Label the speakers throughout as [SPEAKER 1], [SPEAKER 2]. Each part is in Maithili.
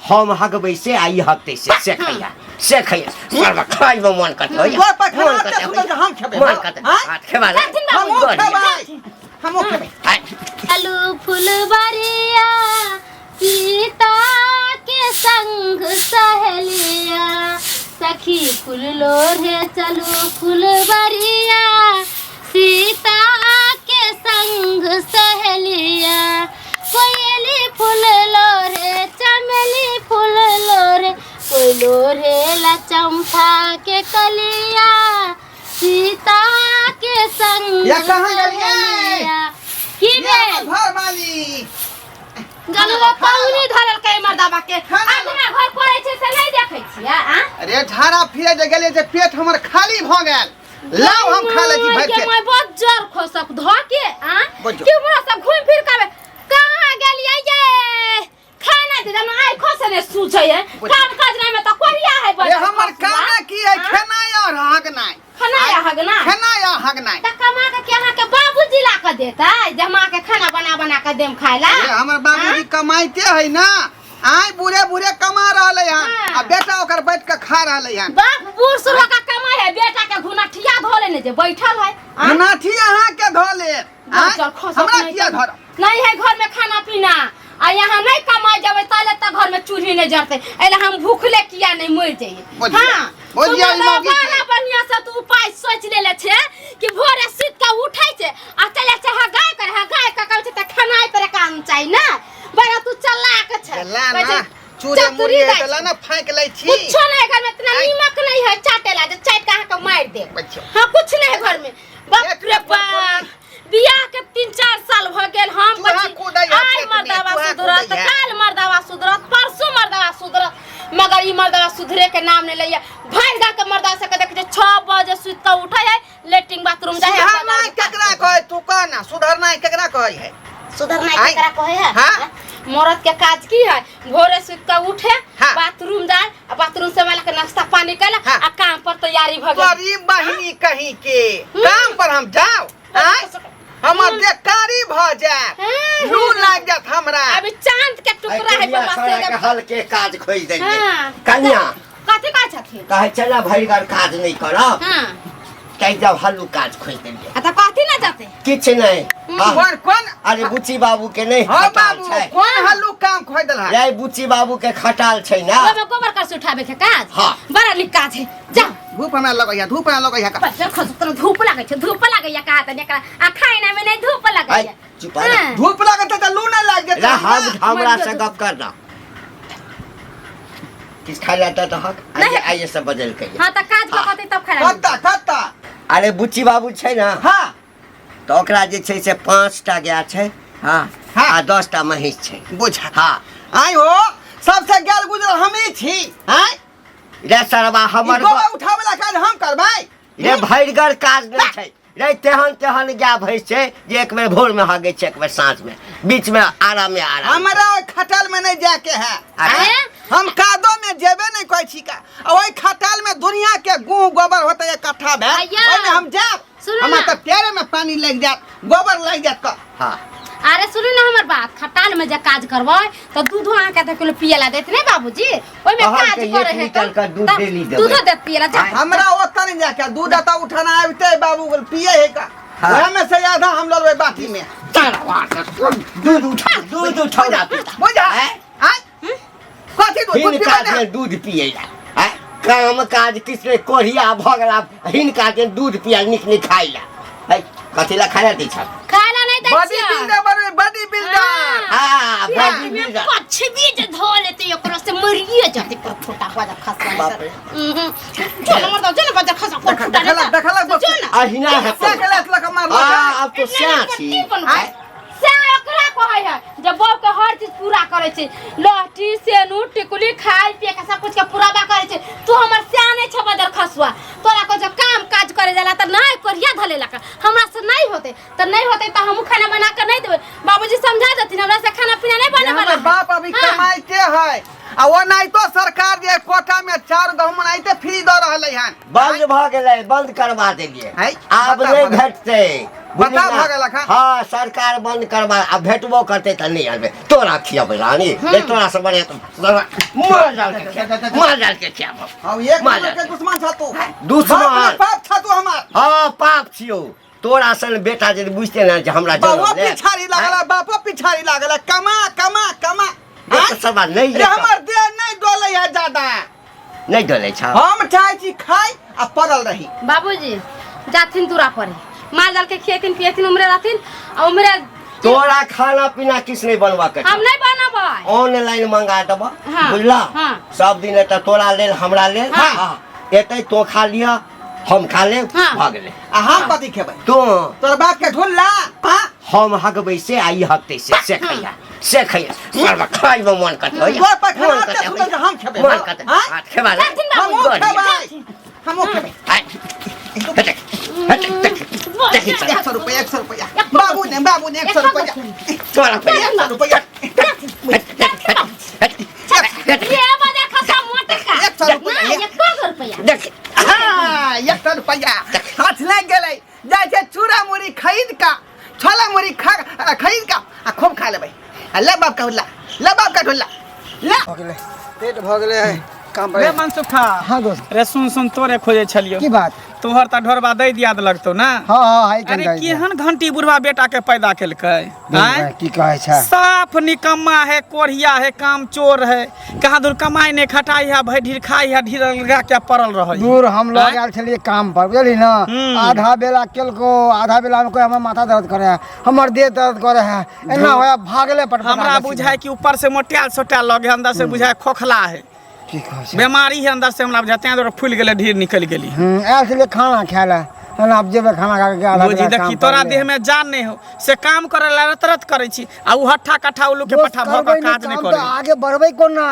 [SPEAKER 1] हम हगबै से आ ई हगतै से से खैया से खैया सरवा खाइमे मन करतै होइया
[SPEAKER 2] घर पर खाना
[SPEAKER 1] मन
[SPEAKER 2] एते
[SPEAKER 1] करतै
[SPEAKER 2] सुन्दर
[SPEAKER 1] होइया
[SPEAKER 2] जे हम खेबै
[SPEAKER 1] मन करतै
[SPEAKER 2] आँय?
[SPEAKER 1] हाथ खेबा ले
[SPEAKER 3] चलथिन बाबू।
[SPEAKER 2] हमहूँ
[SPEAKER 1] बढ़िया।
[SPEAKER 2] खेबै हमहूँ खेबै
[SPEAKER 1] आँय।
[SPEAKER 3] चलू फुलबरिया सीता के संग सहेलिया सखी फूल लोढ़े चलू फुलबरिया सीता के संग सहेलिया कोयली फूल लोढ़े चमेली फूल लोढ़े कोई लोढ़े ला चंपा के कलिया सीता के संग
[SPEAKER 2] या कहाँ गेलियै?
[SPEAKER 3] सहेलिया। की
[SPEAKER 2] ये
[SPEAKER 3] भेल
[SPEAKER 2] घर वाली
[SPEAKER 3] गलवा पौनी धरल के मर्दाबा के
[SPEAKER 2] खाना
[SPEAKER 3] अपना घर पड़ै छै से नहि देखै छियै आ
[SPEAKER 2] अरे झाड़ा फिरे जे गेलियै जे पेट हमर खाली भऽ गेल लाउ हम खा लै छी भरि
[SPEAKER 3] के
[SPEAKER 2] पेट
[SPEAKER 3] मैं बहुत जोर खोसक धो के आ
[SPEAKER 2] बजो।
[SPEAKER 3] कि हमरा सब घूम फिर के आबे कहाँ गेलियै ये खाना दे दम आइ खोसने सूझै है
[SPEAKER 2] बजो।
[SPEAKER 3] काम काज नहीं में त कोरिया है
[SPEAKER 2] अरे हमर कामे की है
[SPEAKER 3] हाँ?
[SPEAKER 2] खेनाइ और हगनाइ
[SPEAKER 3] खाना या हगना
[SPEAKER 2] खेनाइ और हगनाइ
[SPEAKER 3] त कमा के के अहाँ के बाबूजी ला के देतै जे हम अहाँ के खाना बना बना के देम खाय ला
[SPEAKER 2] अरे हमर बाबूजी कमाइते है ना आय बूढ़े बूढ़े कमा रहले हन
[SPEAKER 3] हाँ।
[SPEAKER 2] आ बेटा ओकर बैठ के खा रहले हन
[SPEAKER 3] बाप बूढ़ सूढ़ का कमाई है बेटा के घुनठिया धो लेने जे बैठल है आ?
[SPEAKER 2] नाथी अहाँ के धो ले आँय?
[SPEAKER 3] चल खसक
[SPEAKER 2] हमरा
[SPEAKER 3] नहीं
[SPEAKER 2] किया
[SPEAKER 3] तो।
[SPEAKER 2] धरब
[SPEAKER 3] नहीं है घर में खाना पीना आ यहाँ नहीं कमाई जबे तले तक घर में चूल्ही नहीं जरते एला हम भूखले किया नहीं मर जाइए
[SPEAKER 2] बोलिए।
[SPEAKER 3] हाँ
[SPEAKER 2] बोलिए,
[SPEAKER 3] तू
[SPEAKER 2] ई मौगी
[SPEAKER 3] बड़ा
[SPEAKER 2] के।
[SPEAKER 3] बढ़िया से तू उपाय सोच लेले छे कि भोरे सुत के उठै छे आ चले छे हगाय कर हगाय के कहै छे त खानाय पर काम चाही ना बड़ा तू चलाक छे
[SPEAKER 2] ला
[SPEAKER 3] कहै
[SPEAKER 2] ना
[SPEAKER 3] छे,
[SPEAKER 2] चूरे
[SPEAKER 3] चतुरी
[SPEAKER 2] मुड़िए
[SPEAKER 3] दाइ
[SPEAKER 2] त ला ना फाँक लै छी
[SPEAKER 3] कुछो नहीं है घर में इतना
[SPEAKER 2] आइ।
[SPEAKER 3] नीमक नहीं है चाटे ला जे चाट के अहाँ के मार दे
[SPEAKER 2] बच्चो।
[SPEAKER 3] हाँ कुछ नहीं है घर में बाप
[SPEAKER 2] एक
[SPEAKER 3] रे
[SPEAKER 2] नंबर
[SPEAKER 3] बाप बियाह के 3-4 साल भ गेल हम
[SPEAKER 2] चूहा
[SPEAKER 3] कहै छी,
[SPEAKER 2] कूदै है
[SPEAKER 3] आइ
[SPEAKER 2] खेत में,
[SPEAKER 3] मर्दावा
[SPEAKER 2] चूहा
[SPEAKER 3] सुधरत
[SPEAKER 2] कूदै है।
[SPEAKER 3] काल मर्दावा सुधरत परसों मर्दावा सुधरत मगर ई मर्दावा सुधरे के नाम नहीं लैया भरि गाँव के मर्दावा सबके देखै छै 6 बजे सुति कऽ उठै है लेट्रिन बाथरूम जाइ है
[SPEAKER 2] सुधरनाइ केकरा कहै तू कह ना सुधरनाइ केकरा कहै है
[SPEAKER 3] सुधरनाइ
[SPEAKER 2] आइ।
[SPEAKER 3] केकरा कहै है
[SPEAKER 2] हाँ।
[SPEAKER 3] मरद के काज की है भोरे सुति कऽ उठे
[SPEAKER 2] हाँ।
[SPEAKER 3] बाथरूम जाए आ बाथरूम से माला के नाश्ता पानी कैला
[SPEAKER 2] हाँ।
[SPEAKER 3] आ काम पर तैयारी भ गेल
[SPEAKER 2] गरीब बहिनी कहीं के काम पर हम जाओ आँय? हमर बेकारी भऽ जायत
[SPEAKER 3] हाँ।
[SPEAKER 2] लू लागि जायत हमरा
[SPEAKER 3] अभी चांद के टुकड़ा है
[SPEAKER 1] कनिया
[SPEAKER 3] बाबा
[SPEAKER 1] सारा
[SPEAKER 3] से
[SPEAKER 1] के हल के काज खोजि देलियै
[SPEAKER 3] हाँ।
[SPEAKER 1] कनिया
[SPEAKER 3] कथी कहै छथिन
[SPEAKER 1] कहै छै ने भरि घर काज नहि करब
[SPEAKER 3] हाँ
[SPEAKER 1] तै जब हल्लू काज खोजि देलियै
[SPEAKER 3] आ तऽ कथी ना जाते
[SPEAKER 1] किछु नहि हाँ।
[SPEAKER 2] कोन कोन
[SPEAKER 1] अरे बुच्ची बाबू के नहि
[SPEAKER 2] हाँ
[SPEAKER 1] खटाल
[SPEAKER 2] बाबू
[SPEAKER 1] छै
[SPEAKER 2] कोन हल्लू काम खोज देलहा
[SPEAKER 1] रे बुच्ची बाबू के खटाल छै ना
[SPEAKER 3] ओहिमे गोबर करसी उठाबे के काज
[SPEAKER 1] हाँ।
[SPEAKER 3] बड़ा नीक काज है जा
[SPEAKER 2] धूप हमरा लगैया धूप हमरा लगैया का
[SPEAKER 3] पत्थर खस तोरा धूप लागै छै धूप लागैया कहा तनी एकरा आ खाइना में नहीं धूप लागैया
[SPEAKER 1] आइ, चुप रह।
[SPEAKER 3] हाँ।
[SPEAKER 2] धूप लागत त लू नहीं लाग जेतै
[SPEAKER 1] रे हम हमरा से
[SPEAKER 3] मर
[SPEAKER 1] गप करना किछु खाइ लए तऽ हक
[SPEAKER 3] नहीं।
[SPEAKER 1] आइए आइए सब बदल के
[SPEAKER 3] हाँ तऽ काज कऽ कहतै तब खाना
[SPEAKER 2] कत्ता कत्ता
[SPEAKER 1] अरे बुच्ची बाबू छै ने
[SPEAKER 2] हाँ
[SPEAKER 1] तऽ ओकरा जे छै से 5टा गाय छै हाँ
[SPEAKER 2] हाँ।
[SPEAKER 1] आ 10टा महींस छै
[SPEAKER 2] बुझा
[SPEAKER 1] हाँ
[SPEAKER 2] आइ हो सबसे गेल गुजरल हमही छी आँय
[SPEAKER 1] रे सरवा
[SPEAKER 2] ई
[SPEAKER 1] हमर
[SPEAKER 2] गोबर उठाबै ला काज हम करबै
[SPEAKER 1] रे भरिगर काज नहि छै रे तेहन तेहन गाय भैंस छै जे एक बेर भोर में हगै छै एक बेर साँझ में बीच में आराम में आराम
[SPEAKER 2] हमरा ओहि खटाल में नहीं जाके है
[SPEAKER 1] अच्छा।
[SPEAKER 2] आँय? हम कादो में जेबे नहीं कहै छी का आ ओहि खटाल में दुनिया के गुह गोबर होते इकट्ठा भेल
[SPEAKER 3] भैया,
[SPEAKER 2] ओहिमे हम जायब
[SPEAKER 3] सुनू
[SPEAKER 2] हमरा
[SPEAKER 3] ना।
[SPEAKER 2] तऽ पैरे में पानी लागि जायत गोबर लागि जायत का
[SPEAKER 1] हाँ
[SPEAKER 3] अरे सुनू ना हमर बात खटाल में जे काज करबै तऽ दूधो अहाँके आधा किलो पिए ला देत ने बाबूजी ओहिमे
[SPEAKER 1] कहल
[SPEAKER 3] काज
[SPEAKER 1] के एक
[SPEAKER 3] करे है
[SPEAKER 1] लीटर के दूध डेली देबै।
[SPEAKER 3] दूधो देत पिए ला जा
[SPEAKER 2] हमरा ओतऽ नहीं जाके दूध एतऽ उठाना आबिते बाबू पिए है का
[SPEAKER 1] हाँ।
[SPEAKER 2] ओहे में से आधा हम लऽ लेबै बाटी में
[SPEAKER 1] दूध उठा दूध उठौना पीता
[SPEAKER 2] बुझा
[SPEAKER 1] आँय?
[SPEAKER 2] आँय? कथी दूध दूध
[SPEAKER 1] हिनका
[SPEAKER 2] पीबै ने?
[SPEAKER 1] जे दूध पिए ला आँय? काम काज किछु नहि कोढ़िया भऽ गेला हिनका जे दूध पिया नीक नीक खाइ ला है कथी ला खाइ ला दै छह
[SPEAKER 3] खाय ला नहीं दै
[SPEAKER 2] बॉडी
[SPEAKER 3] छियै
[SPEAKER 2] बिल्डर बनबै बॉडी बिल्डर
[SPEAKER 1] हाँ बॉडी बिल्डर
[SPEAKER 3] कच्छ भी जे धो लेते ओकरो से मरिए जाते पर फूटा हुआ जब खसला
[SPEAKER 1] बाप रे।
[SPEAKER 3] चलो मर दो चलो बजा खसा पर फूटा
[SPEAKER 2] देखलक देखलक
[SPEAKER 3] जो ना
[SPEAKER 1] अहिना हेतौ
[SPEAKER 2] से खेलत लक मारलक
[SPEAKER 1] आ आब तो स्या छी
[SPEAKER 2] आँय?
[SPEAKER 3] से ओकरा कहै है जब बहू के हर चीज पूरा करै छै लहठी सेनूर टिकुली खाय पिए के सब कुछ के पूरा करै छै तू हमर स्या नहीं छ बदर खसुआ तोरा को जब काम काज करे जाला त नहीं कोरिया धले लका हमरा से नहीं होते त नहीं होते त हमहू खाना बना के नहीं देबै बाबूजी समझा देथिन हमरा से खाना पीना नहीं बने
[SPEAKER 2] हमर
[SPEAKER 3] वाला है।
[SPEAKER 2] बाप अभी
[SPEAKER 3] हाँ।
[SPEAKER 2] कमाइते है आ ओनाहितो सरकार जे कोटा में चाउर गहूम ओनाहिते फ्री दऽ रहलै हन
[SPEAKER 1] बंद भऽ गेलै बंद करवा देलियै
[SPEAKER 2] है,
[SPEAKER 1] आब
[SPEAKER 2] बता,
[SPEAKER 1] नहि
[SPEAKER 2] बता।
[SPEAKER 1] भेटतै बुझली
[SPEAKER 2] बता
[SPEAKER 1] ना?
[SPEAKER 2] भऽ गेलक हँ।
[SPEAKER 1] हाँ सरकार बंद करबा आ भेटबो करते तऽ नहि आनबै तोरा खियाबै रानी ले तोरा से बढ़िया तो मार डाल के खियाबो मार डाल के खियाबो
[SPEAKER 2] हम एक
[SPEAKER 1] मार
[SPEAKER 2] नंबर के दुश्मन छ तू
[SPEAKER 1] दुश्मन।
[SPEAKER 2] बाप रे बाप छ तू हमार
[SPEAKER 1] हाँ पाप छियौ तोरा सन बेटा जे बुझते ना जे हमरा
[SPEAKER 2] बाबो
[SPEAKER 1] जन्म ले
[SPEAKER 2] पिछाड़ी लागल है, बापो पिछाड़ी लागल है। कमा कमा कमा
[SPEAKER 1] देख
[SPEAKER 2] आँय?
[SPEAKER 1] सवाल नहीं
[SPEAKER 2] रे हमर देह नहीं डोलै है ज्यादा
[SPEAKER 1] नहीं डोलै छ
[SPEAKER 2] हम चाहै छी खाइ आ पड़ल रही
[SPEAKER 3] बाबूजी जाथिन दूरा पर माल जाल के खिएथिन पिएथिन उमरे रहथिन आ उमरे
[SPEAKER 1] तोरा खाना पीना किछ नहीं बनवा के
[SPEAKER 3] हम नहीं बनबै
[SPEAKER 1] ऑनलाइन मंगा देब
[SPEAKER 3] हाँ,
[SPEAKER 1] बुझला
[SPEAKER 3] हाँ।
[SPEAKER 1] सब दिन एतऽ तोरा लेल हमरा लेल
[SPEAKER 3] हाँ।
[SPEAKER 1] हाँ। एतै तो खा लिअ हम खा लेब
[SPEAKER 3] हाँ।
[SPEAKER 1] भऽ गेलै
[SPEAKER 2] आ हम कथी खेबै
[SPEAKER 1] तू
[SPEAKER 2] तोर बाप के ढुल्ला हाँ
[SPEAKER 1] हम हगबै से आ ई हगतै से से खैया से खैया सरवा खाइमे मन करतै होइया
[SPEAKER 2] तोर पैखाना
[SPEAKER 1] मन
[SPEAKER 2] एते
[SPEAKER 1] करतै
[SPEAKER 2] सुन्दर जे हम खेबै
[SPEAKER 1] मन करतै
[SPEAKER 2] हाँ?
[SPEAKER 1] हाथ खेबा ले
[SPEAKER 3] जाथिन बाबू।
[SPEAKER 2] हमहूँ
[SPEAKER 1] बढ़िया।
[SPEAKER 2] खेबै हमहूँ खेबै
[SPEAKER 1] आइ, हटे, हटे, देख, देखी चल,
[SPEAKER 2] 100 रुपया 100 रुपया बाबू ने बाबू ने 100 रुपया
[SPEAKER 1] तोरा पैसा
[SPEAKER 2] 100 रुपया
[SPEAKER 1] हट, हट, हट, हट,
[SPEAKER 3] ये बाजार खसा मोटका
[SPEAKER 2] 100 रुपया
[SPEAKER 3] ना 100 रुपया
[SPEAKER 1] देख
[SPEAKER 2] हाँ, 100 रुपया हाथ लागि गेलै जाइ छै चूड़ा मुरही खरीद का छोला मुरही खा खरीद का आ खूब खा लेबै आ ले बाप का ढुल्ला ले बाप का ढुल्ला ले
[SPEAKER 4] भऽ गेलै पेट भऽ गेलै काम
[SPEAKER 5] रे मनसुखा
[SPEAKER 4] हाँ दोस्त
[SPEAKER 5] रे सुन सुन तोरे खोजे छलियो
[SPEAKER 4] की बात
[SPEAKER 5] तोहर त ढोरबा दै दिया लगतौ ना
[SPEAKER 4] हाँ हाँ हाई
[SPEAKER 5] अरे केहन घंटी बुढ़वा बेटा के पैदा केलकै आँय?
[SPEAKER 4] की कहै छै
[SPEAKER 5] साफ निकम्मा है कोढ़िया है काम चोर है कहाँ दूर कमाई नहीं खटाई है भई ढीर खाई है ढीर लगा के पड़ल रहे
[SPEAKER 4] दूर हम लग
[SPEAKER 5] आँय?
[SPEAKER 4] आयल छलियै काम पर बुझली ना
[SPEAKER 5] हम्म।
[SPEAKER 4] आधा बेला केलको आधा बेला में कोई हमर माथा दर्द करे है हमर देह दर्द करे है एना होया भागले पटपटा
[SPEAKER 5] हमरा
[SPEAKER 4] के
[SPEAKER 5] बुझाए कि ऊपर से मोटायल सोटायल लगे अंदर से बुझाए खोखला है
[SPEAKER 4] की कहै छै
[SPEAKER 5] बीमारी है अंदर से हमरा बुझाए तें दुआरे फूलि गेलै ढीर निकलि गेली
[SPEAKER 4] आयल छलियै खाना खाय लए एना आब जेबै खाना खा के आधा
[SPEAKER 5] बुझी
[SPEAKER 4] बेला
[SPEAKER 5] देखी
[SPEAKER 4] काम
[SPEAKER 5] तोरा
[SPEAKER 4] पर
[SPEAKER 5] देह में जान नहीं हो से काम करे ला रत रत करे छी आ उ हट्ठा कट्ठा उल्लू के
[SPEAKER 4] दोस्त,
[SPEAKER 5] पट्ठा भऽ
[SPEAKER 4] करबै
[SPEAKER 5] कऽ
[SPEAKER 4] नहि
[SPEAKER 5] काज नहीं
[SPEAKER 4] काम
[SPEAKER 5] करे
[SPEAKER 4] तऽ आगे बढ़बै कोना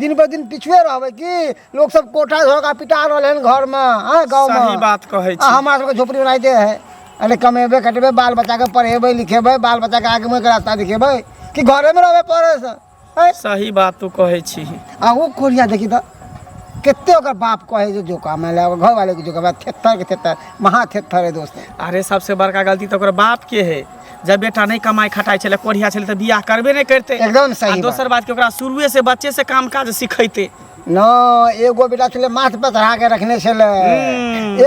[SPEAKER 4] दिन पर दिन पिछुए रहबै की लोग सब कोठा धोखा पिटा रहल हन घर में हाँ गाँव में
[SPEAKER 5] सही बात कहै
[SPEAKER 4] आ
[SPEAKER 5] छी
[SPEAKER 4] हमरा सबके झोपड़ी बनाइते है अरे कमेबै कटेबै बाल बच्चाके पढ़ेबै लिखेबै बाल बच्चाके आगे मुँहके रास्ता देखेबै कि घरेमे रहबै पढ़े से हैं?
[SPEAKER 5] सही बात तू कहै छी
[SPEAKER 4] आ ओ कोरिया देखी तऽ कते ओकर बाप कहै जे जोका मानि ले ओकर घरवाले के जोका थेथर के थेथर महा थेथर है दोस्त
[SPEAKER 5] अरे सबसे बड़का गलती तऽ ओकर बाप के है जब बेटा नहीं कमाई खटाई छलै कोढ़िया छलै तऽ बियाह करबे नहीं करते
[SPEAKER 4] एकदम सही
[SPEAKER 5] आ दोसर बात कि ओकरा शुरुए से बच्चे से काम काज सिखेते
[SPEAKER 4] न एगो बेटा छलै माथ पर चढ़ा के रखने छलै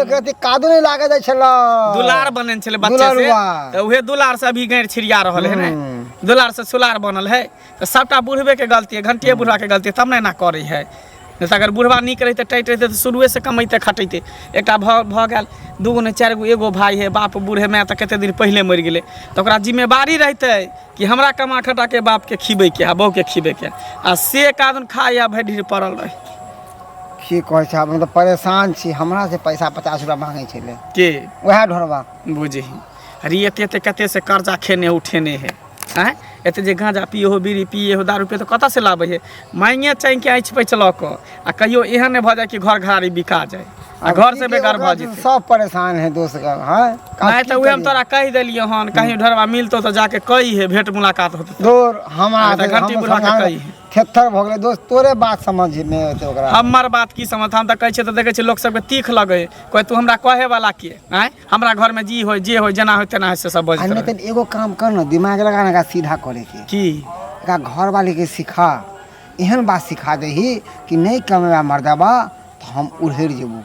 [SPEAKER 4] एक रति कादो नहीं लागे दै छलै
[SPEAKER 5] दुलार बनल छलै बच्चे से
[SPEAKER 4] दुलारुआ।
[SPEAKER 5] तऽ उहे दुलार से अभी गैर छिड़िया रहल है ने दुलार से सुलार बनल है तऽ सबटा बुढ़बे के गलती है घंटिए बुढ़वा के गलती है तब ने एना करै है नहि तऽ अगर बुढ़वा नीक रहितै टाइट रहितै तऽ शुरुएसँ कमैतै खटैतै एकटा भऽ भऽ गेल दूगो नहि चारि गो एगो भाय है बाप बूढ़ है माय तऽ कते दिन पहिले मरि गेलै तऽ ओकरा जिम्मेवारी रहितै कि हमरा कमा खटाके बापके खिबैके आ बहूके खिबैके आ से कादन खाइ आ भरि ढीर पड़ल रहै
[SPEAKER 4] की कहै छै आब हम तऽ परेशान छी हमरा से पैसा 50 रुपया मांगै छलै
[SPEAKER 5] के
[SPEAKER 4] वएह ढोरबा
[SPEAKER 5] बुझही अरे एते एते कते से कर्जा खेने उठेने है आँय एते जे गाँजा पिए हो बीड़ी पिए हो दारू पिए तो कतऽ से लाबै है मांगे चाँगि के आँचि पैच लऽ कऽ आ कहियो एहन नहि भऽ जाय कि घर घरारी बिका जाय आ घर से बेघर भऽ जेतै
[SPEAKER 4] सब परेशान है दोस्त का हाँ
[SPEAKER 5] नहि तऽ उहे हम तोरा कहि देलियै हन कहीं ढोरबा मिलतौ तऽ जाके कही है भेंट मुलाकात होतै
[SPEAKER 4] दूर हमरा
[SPEAKER 5] तऽ घंटी बुढ़ा के कही है।
[SPEAKER 4] थेथर भऽ गेलै दोस्त तोरे बात समझ मे एतै ओकरा
[SPEAKER 5] हमर बात की समझ हम तऽ कहै छियै तऽ देखै छियै लोक सबके तीख लगै कहै तू हमरा कहे वाला के आँय हमरा घरमे जी होय जे होय जेना होय तेना होय से सब
[SPEAKER 4] आ
[SPEAKER 5] बजैत
[SPEAKER 4] नहि
[SPEAKER 5] रहै
[SPEAKER 4] तऽ एगो काम कर न दिमाग लगा ना एकरा सीधा करे के
[SPEAKER 5] की
[SPEAKER 4] एकरा घर वाले के सिखा एहन बात सिखा दही कि नहि कमेबा मर्दबा तऽ हम उड़हरि जेबू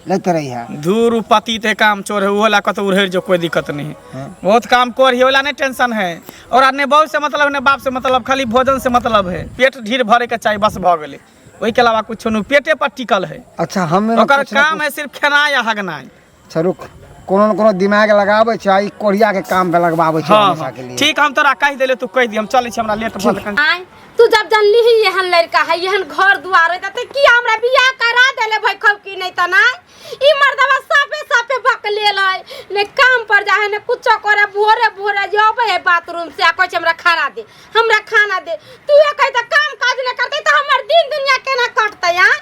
[SPEAKER 4] लैत रही है
[SPEAKER 5] धूर उ पति ते काम चोर है उहो ला कतौ उड़हरि जो कोई दिक्कत नहीं है बहुत काम कर ही ओला नहीं टेंशन है और ने बहू से मतलब ने बाप से मतलब खाली भोजन से मतलब है पेट ढीर भरे के चाही बस भऽ गेलै ओहिके अलावा कुछो नहीं पेटे पर टिकल है
[SPEAKER 4] अच्छा हम ने
[SPEAKER 5] ओकर
[SPEAKER 4] कुछ ना
[SPEAKER 5] काम है सिर्फ खेनाइ आ हगनाइ
[SPEAKER 4] अच्छा रुक कोनो न कोनो दिमाग लगाबै छै आ ई कोढ़िया के काम पे लगबाबै छै
[SPEAKER 5] हाँ
[SPEAKER 4] हमेशा
[SPEAKER 5] हाँ
[SPEAKER 4] के लिए
[SPEAKER 5] ठीक हम तोरा कहि देले तू कहि दी हम चलै छी हमरा लेट भऽ गेल
[SPEAKER 3] आँय तू जब जानली ही एहन लड़का है एहन घर दुआर है त की हमरा बियाह करा देले भाई खब की नहीं त ना ई मर्दवा साफे साफे बक लेल है ने काम पर जा है ने कुछो करे भोरे भोरे जे अबै है बाथरूम से आ कहै छै हमरा खाना दे हमरा खाना दे तू ये कहै त काम काज नहि करतै त हमर दिन दुनिया केना कटतै आँय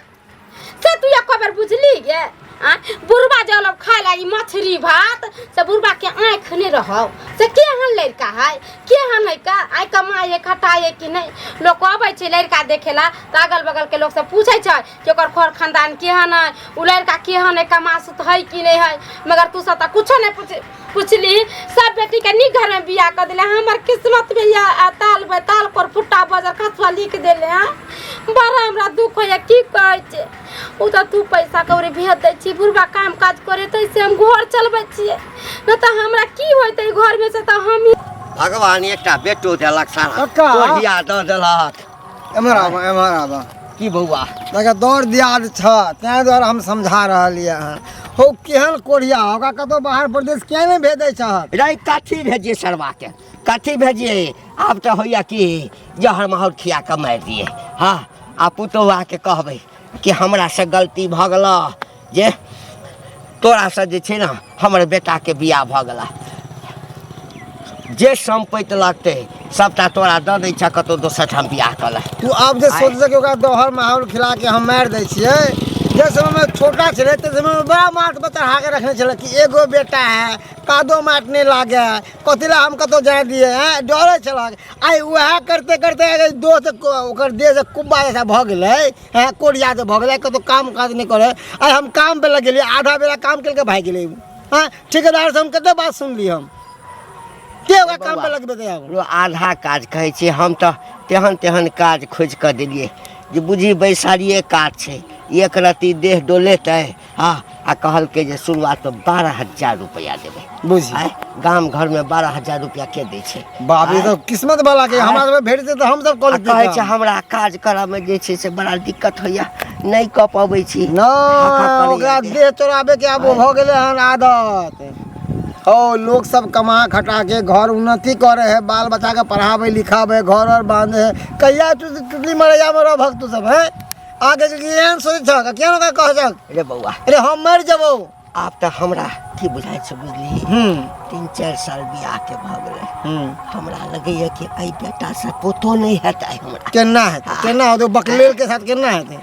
[SPEAKER 3] से तू एको बेर बुझली गे आँय बुढ़बा जे लोग खाय ला ई मछली भात से बुढ़बा के आँखि नहि रहौ से केहन लड़का है केहन है का आइ कमाइ है खटाइ है कि नहि लोक अबै छै लड़का देखे ला तऽ अगल बगल के लोक सब पूछै छै कि ओकर खर खानदान केहन है ओ लड़का केहन है कमासुत है कि नहि है मगर तू सब तऽ कुछो नहि पूछे पुछली सब बेटी के नीक घर में बियाह कर दिले हमर किस्मत में या ताल बेताल पर फुट्टा बजर खसुआ लिख देले हैं बड़ा हमरा दुख होइए की कहै छै ओ तऽ तू पैसा कौड़ी भेज दै छी बुढ़बा काम काज करे तऽ से हम घर चलबै छियै नहि तऽ हमरा की होइतै घरमे से तऽ हम
[SPEAKER 1] भगवान एकटा बेटो देलक सारा
[SPEAKER 4] कक्का।
[SPEAKER 1] कोढ़िया दऽ देलक
[SPEAKER 4] एम्हर आबऽ एम्हर आबऽ
[SPEAKER 1] की बौआ
[SPEAKER 4] देखा दौड़ दियाद छ ताहि दुआरे हम समझा रहलियै हँ हौ केहन कोढ़िया ओकरा कतहु बाहर प्रदेश किया नहि भेजै छहक
[SPEAKER 1] रे कथी भेजिए सरवाके कथी भेजिए आब तऽ होइए कि जहर माहौर खिया कऽ मारि दिए हँ आ पुतोहु आके कहबै कि हमरासँ गलती भऽ गेल जे तोरासँ जे छै ने हमर बेटाके बियाह भऽ गेला जे सम्पति लगतै सबटा तोरा दऽ दै छह कतहु दोसर ठाम बियाह कऽ ले
[SPEAKER 4] तू आब जे सोचै कि ओकरा दोहर माहौल खिला के हम मारि दै छियै जे समयमे छोटा छलै ताहि समयमे बड़ा माथ पर चढ़ा के रखने छलै कि एगो बेटा है कादो माटि नहि लागे कथी लए हम कतहु जाय दियै हँ डरै छलक आइ उएह करते करते अगर दोस्त ओकर देह से कुब्बा जैसा भऽ गेलै हँ कोरिया जे भऽ गेलै कतहु काम काज नहि करै आइ हम काम पे लग गेलियै आधा बेरा काम केलकै भागि गेलै ओ हँ ठेकेदारसँ हम कतेक बात सुनली हम के ओकरा काम पे लगबेतै आब
[SPEAKER 1] रो आधा काज कहै छी हम तऽ तेहन तेहन काज खोजि कऽ देलियै जे बुझी बैसारिए काज छै एक रत्ती देह डोलेतै हँ आ कहलकै जे शुरुआतमे 12,000 रुपैआ देबै
[SPEAKER 4] बुझी
[SPEAKER 1] आँय गाम घरमे 12,000 रुपैआ के दै छै
[SPEAKER 4] बाप रे, ई तऽ किस्मत वाला के हमरा सबके भेटतै तऽ हम सब
[SPEAKER 1] आ
[SPEAKER 4] कऽ लेतियै
[SPEAKER 1] कहै छै
[SPEAKER 4] काम।
[SPEAKER 1] हमरा काज करऽमे जे छै से बड़ा दिक्कत होइया नहि कऽ पबै छी हाहा
[SPEAKER 4] नहि
[SPEAKER 1] करैया
[SPEAKER 4] ओकरा
[SPEAKER 1] देह।
[SPEAKER 4] देह चोराबे के आब भऽ गेलै हन आदत ओ लोग सब कमा खटा के घर उन्नति करे है बाल बच्चा के पढ़ावे लिखावे घर और बांधे है कहिया तू टुटली मरैया में रह तू सब है आगे के एहन सोचै छह किया ओकरा कह छह
[SPEAKER 1] रे बौआ
[SPEAKER 4] अरे हम मरि जेबौ
[SPEAKER 1] आब तऽ हमरा की बुझाइ छै बुझली
[SPEAKER 4] हूँ
[SPEAKER 1] 3-4 साल बियाह के भऽ गेलै
[SPEAKER 4] हूँ
[SPEAKER 1] हमरा लगैया कि एहि बेटासँ पोतो नहि हेतै हमरा
[SPEAKER 4] केना हेतै केना होतै बकलेल के साथ केना हेतै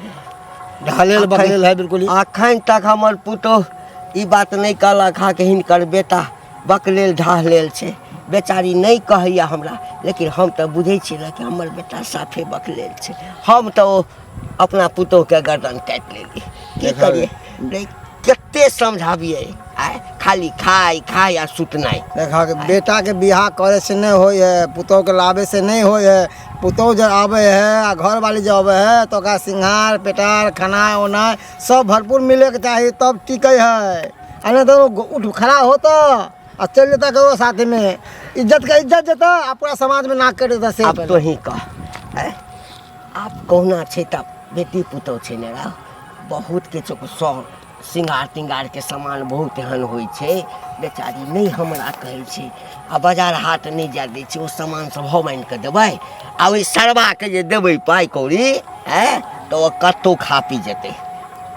[SPEAKER 4] ढालेल बकलेल है बिल्कुल ही।
[SPEAKER 1] अखन तक हमर पुतोह ई बात नहि कहलक हँ कि हिनकर बेटा बकलेल ढहलेल छै बेचारी नहि कहैया हमरा लेकिन हम तऽ बुझै छियै ने कि हमर बेटा साफे बकलेल छै हम तऽ ओ अपना पुतोहके गर्दन काटि लेली की
[SPEAKER 4] देखा
[SPEAKER 1] करियै रे कते समझाबियै आय खाली खाय खाय आ सुतनाइ
[SPEAKER 4] देखा के बेटा के बियाह करे से नहीं होय है पुतोह के लाबे से नहीं होय है पुतोह जब आबे है आ घर वाली जब आबे है तो ओकरा सिंगार पेटार खाना उना सब भरपूर मिले के चाही तब टिके है आ नहीं तो उठ खड़ा होता आ चल जेता ककरो साथ में इज्जत के इज्जत जेता आ पूरा समाज में नाक कट जेता से
[SPEAKER 1] आब तोही कह आँय? आब कहुना छै तऽ बेटी पुतोह छै ने राव बहुत किछु सौ सिंगार तिंगारके सामान बहुत एहन होइ छै बेचारी नहि हमरा कहै छै आ बाजार हाट नहि जाय दै छै ओ सामान सब हम आनि कऽ देबै आ ओहि सरबाके जे देबै पाइ कौड़ी आँय तऽ ओ कतहु खा पी जेतै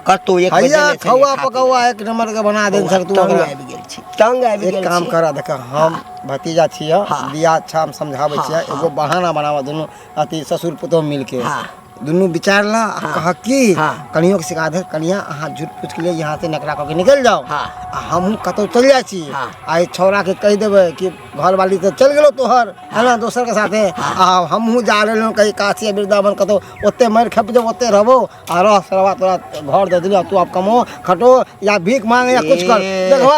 [SPEAKER 1] कतहु एक बेर
[SPEAKER 4] हैया
[SPEAKER 1] देने छलियै,
[SPEAKER 4] खौआ
[SPEAKER 1] खा पी
[SPEAKER 4] पकौआ एक नंबर के बना देन सर तू
[SPEAKER 1] तंग
[SPEAKER 4] हमरा
[SPEAKER 1] आबि गेल छी तंग आबि
[SPEAKER 4] एक
[SPEAKER 1] गेल
[SPEAKER 4] काम
[SPEAKER 1] छी
[SPEAKER 4] करा देख हम भतीजा छियै
[SPEAKER 1] हाँ।
[SPEAKER 4] बियाह अच्छा हम समझाबै
[SPEAKER 1] हाँ,
[SPEAKER 4] छियै
[SPEAKER 1] हाँ।
[SPEAKER 4] एगो बहाना बनाबऽ दुनू अथी ससुर पुतोह मिलके
[SPEAKER 1] हाँ।
[SPEAKER 4] दुनू विचार ला आ कह कि
[SPEAKER 1] हाँ।
[SPEAKER 4] कनियो के सिखा दे कनिया अहाँ झूठ पूछ के लिए यहाँ से नकरा कऽ के निकल जाओ
[SPEAKER 1] हाँ।
[SPEAKER 4] आ हमहूँ कतहु चलि जाइ छी
[SPEAKER 1] हाँ।
[SPEAKER 4] आ ई छौड़ा के कहि देबै कि घरवाली तऽ चलि गेलो तोहर है ना दोसर के साथे आ हमहूँ जा रहलहुँ कहीं काशी या वृंदावन कतहु ओते मारि खपि जेबो ओते रहबो आ रह सरवा तोरा घर दऽ देलियौ तू आब कमो खटो या भीख मांग या कुछ कर
[SPEAKER 1] ए।
[SPEAKER 4] देखो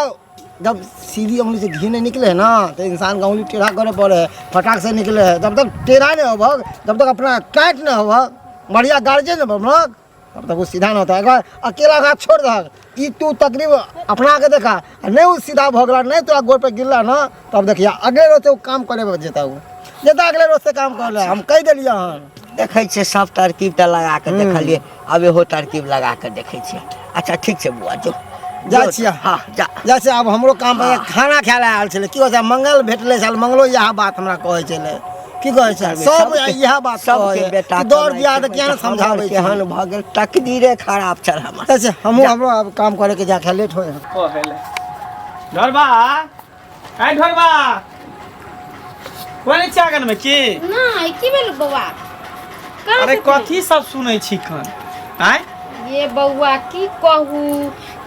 [SPEAKER 4] जब सीधी उंगली से घी नहीं निकले है ना तो इंसान का उंगली टेढ़ा करे पड़े है फटाक से निकले है जब तक टेढ़ा नहीं होबक जब तक अपना टाइट नहीं होबक बढ़िया गार्जियन नहीं बनबक तब तक वो सीधा नहीं होता है अगर अकेला ओकरा छोड़ दहक ई तू तकलीफ अपना के देखा आ नहीं वो सीधा भऽ गेला नहीं तोरा गोड़ पर गिरला ना तब देखिया अगले रोज से वो काम करे जेता वो जेता अगले रोज से काम करे हम कहि देलियै हन
[SPEAKER 1] देखै छियै सब तरकीब तऽ लगा कऽ देखलियै आब इहो तरकीब लगा कऽ देखै छियै अच्छा ठीक छै बौआ जो
[SPEAKER 4] जाइ
[SPEAKER 1] जो।
[SPEAKER 4] छियै।
[SPEAKER 1] हँ जा
[SPEAKER 4] जैसे आब हमरो काम पर खाना खाय लए आयल छलै की कहै छै मंगल भेटलै छल मंगलो इएह बात हमरा कहै छलै की कहै छै सब इएह बात
[SPEAKER 1] सबके बेटा
[SPEAKER 4] दौड़ दिया तऽ किया ने समझाबै छै
[SPEAKER 1] केहन भऽ गेल तकदीरे खराब छल हमर
[SPEAKER 4] अच्छा हमहूँ हमरो आब काम करे के जा खाय लेट होय
[SPEAKER 5] कहै ले ढोरबा आइ ढोरबा कोन छै आंगन में की
[SPEAKER 3] नहि की भेल बौआ कहाँ
[SPEAKER 5] अरे
[SPEAKER 3] से
[SPEAKER 5] कथी सब सुनै छी खन आँय
[SPEAKER 3] ये बौआ की कहू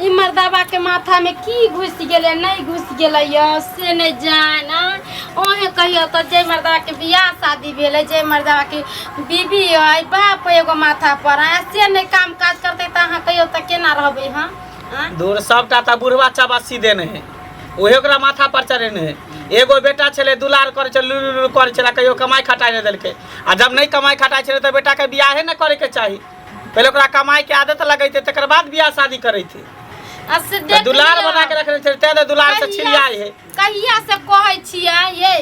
[SPEAKER 3] ई मर्दाबा के माथा में की घुसि गेलै नहि घुसि गेलै यऽ से नहि जान अहें कहियो तऽ जे मर्दाबा के बियाह शादी भेलै जे मर्दाबा के बीबी अइ बाप अइ एगो माथा पर आ से नहि काम काज करतै तऽ अहाँ कहियो तऽ केना रहबै हँ आँय?
[SPEAKER 5] दूर सबटा तऽ बुढ़वा चबासी देने है उहे ओकरा माथा पर चढ़ेने है। एगो बेटा छलै, दुलार करै छलै, लुलु लुलु करै छलै, कहियो कमाइ खटाइ नहि देलकै। आ जब नहि कमाइ खटाइ छलै तऽ बेटाके बियाहे नहि करैके चाही। पहिले ओकरा कमाइके आदत लगैतै, तकर बाद बियाह शादी करैतै।
[SPEAKER 3] आ से
[SPEAKER 5] तऽ
[SPEAKER 3] देख
[SPEAKER 5] दुलार
[SPEAKER 3] लिअ।
[SPEAKER 5] बना के रखने छलै, तें तऽ दुलार से
[SPEAKER 3] कहिया-
[SPEAKER 5] छिड़ियाइ है।
[SPEAKER 3] कहिया से कहै छियै ये,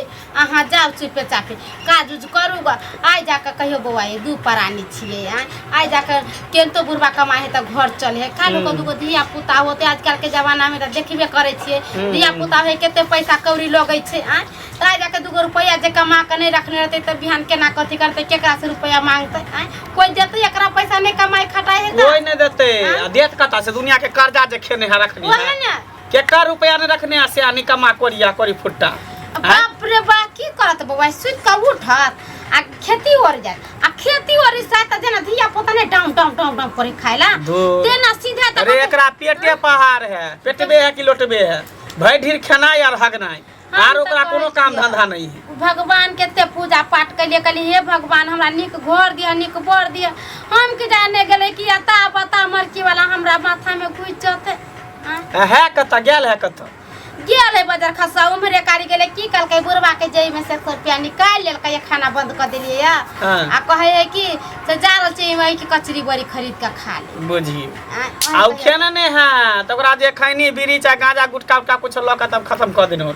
[SPEAKER 3] अहाँ जाउ चुपे चापे काज उज करू ग। आइ जाकऽ कहियो बौआ ये दू प्राणी छियै, आँय आइ जाकऽ केनतो बुढ़बा कमाइ है तऽ घर चले है। काल्हि को दूगो धिया पुता होते, आजकल के जमाना में तऽ देखबे करै छियै धिया पुता है कते पैसा कौड़ी लगै छै। आँय तऽ आइ जाकऽ दूगो रुपैआ जे कमा कऽ नहि रखने रहतै तऽ बिहान केना कथी करतै, केकरा से रुपैआ मांगतै? आँय कोइ देतै एकरा पैसा? नहि कमाइ खटाइ है तऽ
[SPEAKER 5] कोइ नहि देतै। आ देत कतऽ से? दुनिया के कर्जा जे खेने है रखने
[SPEAKER 3] ओहे
[SPEAKER 5] है,
[SPEAKER 3] ने
[SPEAKER 5] केकर रुपया नहि रखने है से। आ निकम्मा कोरिया कोरी फुट्टा।
[SPEAKER 3] बाप रे बा, की करत बौआ? सुति कऽ उठत आ खेती ओर जायत, आ खेती ओर से तऽ जेना धिया पुता ने डाउन डाउन डाउन डाउन करे खाइला तेना सीधा तऽ
[SPEAKER 5] अरे एकरा पेटे पहाड़ है, पेटबे है कि लोटबे है, भरि ढीर खेनाइ आर हगनाइ,
[SPEAKER 3] हम
[SPEAKER 5] आर
[SPEAKER 3] तऽ
[SPEAKER 5] ओकरा
[SPEAKER 3] कहै
[SPEAKER 5] कोनो काम
[SPEAKER 3] छियै।
[SPEAKER 5] धंधा नहीं है।
[SPEAKER 3] भगवान के एते पूजा पाठ कलिए, कहलिए हे भगवान हमरा नीक घर दिअ, नीक बर दिअ। हम की जाने गेलै कि अता पता मरकी वाला हमरा माथा में घुसि जेतै। आँय?
[SPEAKER 5] है कतऽ गेल है, कतऽ
[SPEAKER 3] गेल है बजार खसा उम्हरे कारी गेलै। की कहलकै बुढ़बा के जेब में से 100 रुपया निकालि लेलकै, खाना बंद कऽ देलियै या। आ कहै है कि से जा रहल छै वही की कचरी बड़ी खरीद कऽ खा ले।
[SPEAKER 5] बुझियौ।
[SPEAKER 3] आँय,
[SPEAKER 5] आ उ खेने नहीं है तऽ ओकरा जे खैनी बीड़ी चाहे गांजा गुटखा उटखा कुछ लऽ कऽ तब खत्म कऽ देने हो।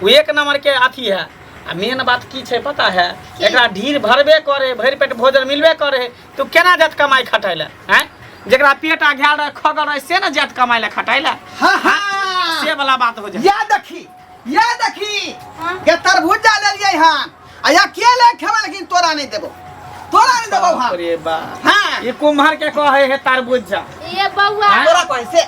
[SPEAKER 5] ओ एक नंबर के अथी है। आ मेन बात की छै पता है? एकरा ढीर भरबे करे, भरि पेट भोजन मिलबे करे, तू केना जात कमाइ खटाइ लए? आँय, जकरा पेट आ घायल रहे खगल रहे से ने जात कमाइ लए खटाइ लए।
[SPEAKER 2] हाँ हाँ
[SPEAKER 5] से वाला बात हो जाए।
[SPEAKER 2] या देखी, या देखी।
[SPEAKER 3] हाँ?
[SPEAKER 2] के तरबूजा लेलियै हन आ या के ले खेबै, लेकिन तोरा नहीं देबो, तोरा नहीं देबो। हम
[SPEAKER 5] अरे बा,
[SPEAKER 2] हाँ
[SPEAKER 5] ये कुम्हर के कहे है तरबूजा।
[SPEAKER 3] ये बौआ
[SPEAKER 5] हाँ?
[SPEAKER 2] तोरा कहै से,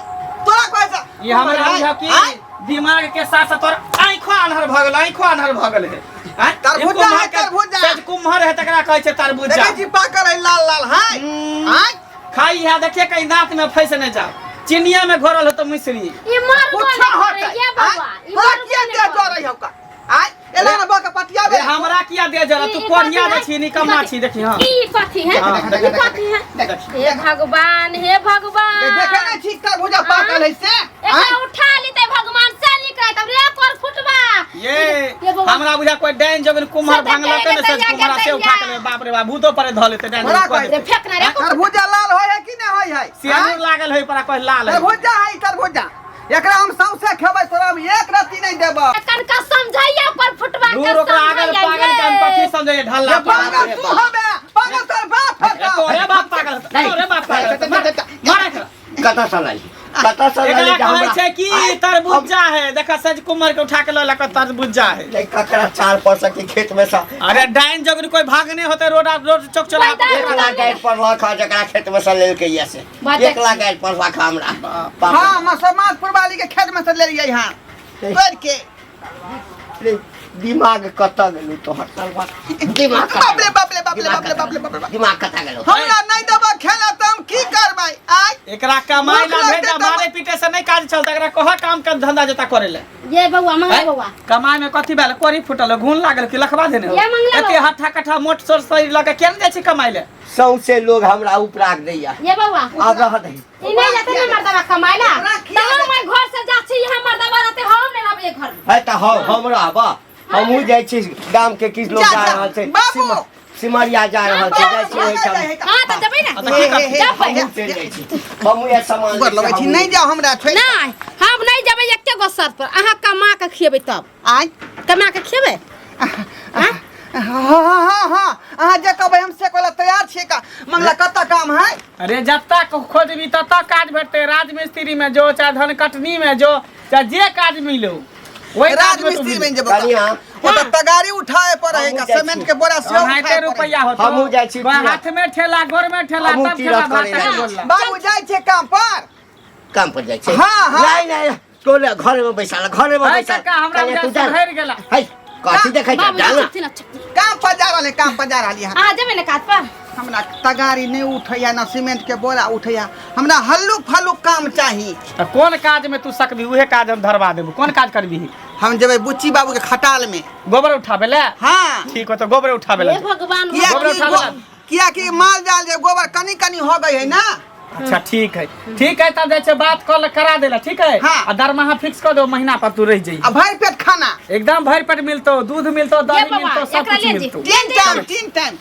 [SPEAKER 2] तोरा कहै से
[SPEAKER 5] ये हमरा बुझा कि
[SPEAKER 2] आँय?
[SPEAKER 5] दिमाग के साथ साथ तोर आँखो आन्हर भऽ गेल, आँखो आन्हर भऽ गेल है। आँय?
[SPEAKER 2] तरबूजा
[SPEAKER 5] ई कुम्हर
[SPEAKER 2] है,
[SPEAKER 5] के-
[SPEAKER 2] तरबूजा।
[SPEAKER 5] सज कुम्हर है तकरा कहै छै तरबूजा।
[SPEAKER 2] देखै छी पाकल है लाल लाल है। आँय?
[SPEAKER 5] खाई है, देखिए कहीं दांत में फंस नहीं जाओ, चिनिया में घोरल हो तो मिश्री।
[SPEAKER 3] ई मरबो
[SPEAKER 2] कुछ
[SPEAKER 3] नहि
[SPEAKER 2] होतै
[SPEAKER 3] करे ये
[SPEAKER 2] आँय?
[SPEAKER 3] बौआ, ई
[SPEAKER 2] तोरा
[SPEAKER 3] मरबो
[SPEAKER 2] किया
[SPEAKER 3] नहि
[SPEAKER 2] दे
[SPEAKER 3] करे।
[SPEAKER 2] जरै हौ का? आँय एला ना बका पटिया
[SPEAKER 5] रे हमरा किया दे जरा, तू
[SPEAKER 3] ई- ई
[SPEAKER 5] कोढ़िया
[SPEAKER 3] कथी
[SPEAKER 5] दे
[SPEAKER 3] है?
[SPEAKER 5] छी, निकम्मा छी, देखी। हां
[SPEAKER 3] ई कथी है?
[SPEAKER 5] हाँ,
[SPEAKER 3] ई कथी है? हे भगवान, हे भगवान,
[SPEAKER 2] देखे नहीं छी तरबूजा पाकल है से?
[SPEAKER 3] एकरा
[SPEAKER 2] आँय?
[SPEAKER 3] उठा लेते भगवान से निक रहत रे कोर फुटबा।
[SPEAKER 5] ये
[SPEAKER 3] ये बौआ।
[SPEAKER 5] हमरा बुझा कोई डाइन जगन कुम्हर
[SPEAKER 3] से
[SPEAKER 5] भांगलक ने,
[SPEAKER 3] देखते
[SPEAKER 5] सज कुम्हरा से
[SPEAKER 3] देखते
[SPEAKER 5] उठा के ले, बाप रे बाप, भूतो पर धऽ लेते डाइन
[SPEAKER 2] बड़ा
[SPEAKER 5] जगन कऽ
[SPEAKER 2] कोई-
[SPEAKER 5] देते।
[SPEAKER 3] रे फेंक ना रे।
[SPEAKER 2] तरबूजा लाल होय है कि नहीं होय है?
[SPEAKER 5] सियानूर लागल है पर कोई लाल है।
[SPEAKER 2] तरबूजा है तरबूजा, एकरा हम सौंसे खेबै, तोरा हम एक रत्ती नहीं देबो।
[SPEAKER 3] कनका समझाइया पर फुटबा के।
[SPEAKER 5] दूर ओकरा आगल
[SPEAKER 3] समझाइया
[SPEAKER 5] पागल के हम
[SPEAKER 3] ये।
[SPEAKER 5] कथी समझैये ढल्ला
[SPEAKER 2] ये पागल तू हबे, पागल तोर बाप हका।
[SPEAKER 5] तोरे बाप पागल हतो, तोरे बाप पागल हतो। मार, मार एकरा।
[SPEAKER 1] कतऽ से लाली, कतऽ से लाली?
[SPEAKER 5] एकरा कहै छै कि तरबूजा है, देखा सज कुमर के उठा के लऽ लऽ तरबूजा है।
[SPEAKER 1] नहीं, ककरा चार पर सके खेत में से?
[SPEAKER 5] अरे डाइन जगन कोई भागने होते रोड रोड चौक चला।
[SPEAKER 3] पैदा
[SPEAKER 1] एक लाख गाइड पर लखा जकरा खेत में से लेलकै ये से।
[SPEAKER 3] बात
[SPEAKER 1] एक लाख गाइड पर लखा हमरा बाप रे।
[SPEAKER 2] हाँ, मसमातपुर वाली के खेत में से लेलियै हन तोड़ के।
[SPEAKER 1] रे, दिमाग कतऽ गेलौ तोहर तलवा? दिमाग कतऽ
[SPEAKER 2] बाप रे बाप रे बाप रे
[SPEAKER 1] दिमाग
[SPEAKER 2] बाप रे बाप रे बाप रे बाप।
[SPEAKER 1] दिमाग कतऽ गेलौ?
[SPEAKER 2] हमरा नहीं देबो खेला तऽ हम की करबै? आय
[SPEAKER 5] एकरा कमाई ला
[SPEAKER 2] भूख लगतै
[SPEAKER 5] भेजा,
[SPEAKER 2] तऽ-
[SPEAKER 5] मारे पीटे से नहीं काज चलता, एकरा कह काम के धंधा जता करे ले।
[SPEAKER 3] ये बौआ मंगला बौआ।
[SPEAKER 5] कमाई में कथी भेल? कोरी फुटल, घून लागल कि लखवा देने हो?
[SPEAKER 3] ये मंगला
[SPEAKER 5] एते
[SPEAKER 3] बौआ।
[SPEAKER 5] हट्ठा कट्ठा मोट सोर शरीर लऽ के केना जाइ छी कमाई ले?
[SPEAKER 1] सौंसे लोग हमरा उपराग दैया।
[SPEAKER 3] ये बौआ,
[SPEAKER 1] आब रह दही।
[SPEAKER 3] ई नहीं जाते ना मर्दवा कमाइला
[SPEAKER 2] ओकरा
[SPEAKER 3] त
[SPEAKER 2] किया
[SPEAKER 3] हम ओइ घर से जा छी, यहाँ मर्दवा रहते, हम नहीं रहबै घर में।
[SPEAKER 1] है तऽ हम हम रहब, हमहूँ जाइ छी। गाम के किछु लोग
[SPEAKER 2] जा,
[SPEAKER 1] जा
[SPEAKER 2] जा,
[SPEAKER 1] रहल छै।
[SPEAKER 2] बाबू।
[SPEAKER 1] सिमरिया जा रहल छै, जाइ छी ओहिठाम।
[SPEAKER 3] हां त जेबै ना।
[SPEAKER 5] आ तऽ की करतै?
[SPEAKER 3] जबै।
[SPEAKER 1] हमहूँ चलि जाइ छी, हमहूँ इएह सामान
[SPEAKER 2] गोर लगै छी, नहीं जाओ हमरा छोड़ि।
[SPEAKER 3] नहीं, हम नहीं जेबै एके गो शर्त पर, अहाँ कमा के खिएबै तब।
[SPEAKER 2] आय
[SPEAKER 3] कमा के खिएबै?
[SPEAKER 2] हाँ हाँ हाँ, अहाँ जे कहबै हम से कहला तैयार छियै। का मंगला कतऽ काम है?
[SPEAKER 5] अरे जतऽ खोजबी ततऽ काज भेटतै। राजमिस्त्री में जो, चाहे धन कटनी में जो, चाहे जे काज मिलो ओहि काज में तू
[SPEAKER 2] राजमिस्त्री
[SPEAKER 5] मिल।
[SPEAKER 2] बनि जेबो।
[SPEAKER 1] कनिया।
[SPEAKER 2] ओ तऽ तगारी उठाए पड़े है
[SPEAKER 1] हमहूँ
[SPEAKER 2] का,
[SPEAKER 1] जाइ
[SPEAKER 2] सीमेंट
[SPEAKER 1] छी।
[SPEAKER 2] के बोरा सेहो
[SPEAKER 5] ओनाहिते
[SPEAKER 2] उठाए पड़े।
[SPEAKER 5] रुपैआ होतो।
[SPEAKER 1] हमहूँ जाइ छी
[SPEAKER 5] बा
[SPEAKER 1] तीरथ।
[SPEAKER 5] हाथ में ठेला, गोर में ठेला,
[SPEAKER 1] हमहूँ
[SPEAKER 5] तब
[SPEAKER 1] तीरथ
[SPEAKER 5] ठेला भात
[SPEAKER 1] करे जाइ
[SPEAKER 5] के बोलला।
[SPEAKER 2] बाबू जाइ छै काम पर।
[SPEAKER 1] काम पर जाइ छै?
[SPEAKER 2] हाँ, हाँ।
[SPEAKER 1] नहीं नहीं, तोले घर में बैसाल, घर में
[SPEAKER 5] है
[SPEAKER 1] बैसाल।
[SPEAKER 5] काका, हमरा
[SPEAKER 1] कनिया, तू
[SPEAKER 5] बुझा
[SPEAKER 1] जा।
[SPEAKER 5] सुधरि गेला।
[SPEAKER 1] है कथी देखै छै?
[SPEAKER 3] बाबू
[SPEAKER 1] जा ना।
[SPEAKER 3] चुपती ना, चुपती।
[SPEAKER 2] काम पर जा रहल है, काम पर जा रहली है।
[SPEAKER 3] अहाँ जेबै ने काज पर?
[SPEAKER 2] हमरा तगारी नहीं उठैया ना सीमेंट के बोरा उठैया, हमरा हल्लुक फल्लुक काम चाही।
[SPEAKER 5] तऽ कोन काज में तू सकबी उहे काज हम धरवा देबू। कोन काज करबी?
[SPEAKER 2] हम जेबै बुच्ची बाबू के खटाल में।
[SPEAKER 5] गोबर उठाबे ले?
[SPEAKER 2] हाँ।
[SPEAKER 5] ठीक हो, तो गोबर उठाबे ले।
[SPEAKER 3] हे भगवान।
[SPEAKER 2] किया
[SPEAKER 5] गोबर
[SPEAKER 2] कि
[SPEAKER 5] उठाबे ला।
[SPEAKER 2] किया कि माल जाल जे गोबर कनी कनी हो गई है ना।
[SPEAKER 5] अच्छा ठीक है, ठीक है, तब जाइ छै बात कऽ करा देला, ठीक है?
[SPEAKER 2] हाँ।
[SPEAKER 5] आ दरमाहा फिक्स कर दो, महीना पर तू रह जाइए।
[SPEAKER 2] आ भरि पेट खाना।
[SPEAKER 5] एकदम भरि पेट मिलतो, दूध मिलतो, दही
[SPEAKER 3] बाबा,
[SPEAKER 5] मिलतो, सब
[SPEAKER 3] एकरा
[SPEAKER 5] कुछ
[SPEAKER 3] ले जी।
[SPEAKER 5] मिलतो।
[SPEAKER 2] 3 टाइम, 3 टाइम।